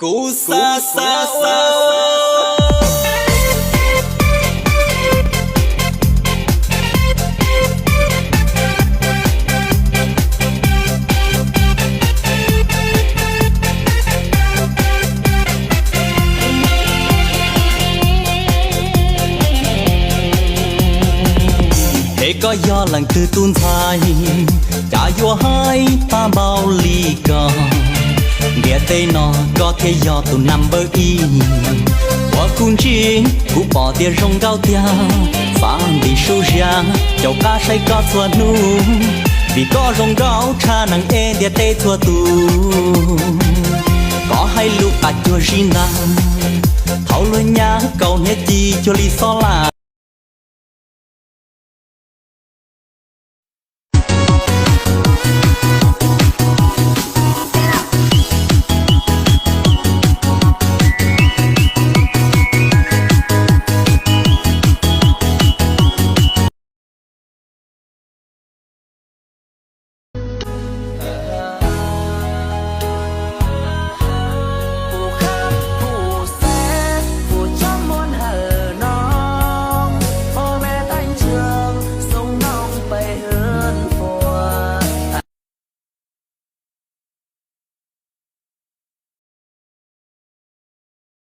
Kuv xav xav ua Es koj yog leej twg tus ntxhais, cas yuav haib pab npaum li ko? Ntiaj teb no koj thiaj yog tus number ib. Uas kuv ntsib kuv pom tias zoo nkauj tiag, xav ntim su zias caum qab saib koj txhua hnub. Vim koj zoo nkauj tshaj neeg es ntiaj teb txhua tus. Koj hais lus qas cuag zib ntag, thaum luag nyab kaum hniav ci cuag li xob laj.